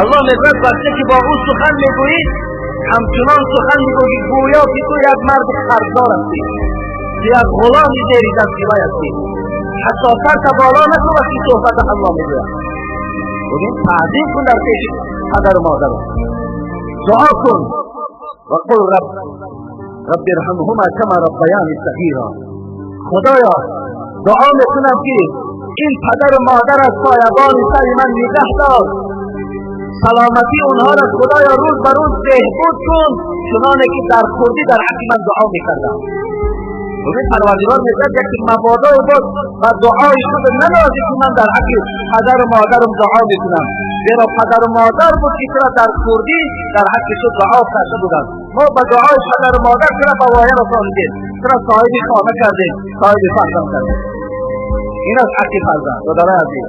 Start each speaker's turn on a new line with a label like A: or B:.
A: الله میگوید وقتی که با او سخن میگویی همچنان سخن میگویی گویا که تو یک مرد قرضدار هستی، یک غلام زیر دست وی هستی. حتی سرت بالا نکن وقتی صحبت الله میگوید. ببین تعظیم کن در پیش پدر و مادر، دعا کن و قل رب رب ارحمهما کما ربیانی صغیرا. خدایا دعا میکنم که این پدر و مادر از سایبان سر من نگه دار، سلامتی اونها را خدایا روز به روز بهبود کن چنانه که در خردی در حق من دعا میکردم. ببین پروردگار میگوید یکی مبادا بود و دعای خود ننازی که من در حق پدر و مادرم دعا میکنم، زیرا پدر و مادر بود که چرا در خردی در حق تو دعا کرده بودند. ما به دعای پدر و مادر چرا به وایه رسانیدیم، چرا صاحب خانه کردیم، صاحب فرزند کردیم. این از حق فرزند. برادران عزیز،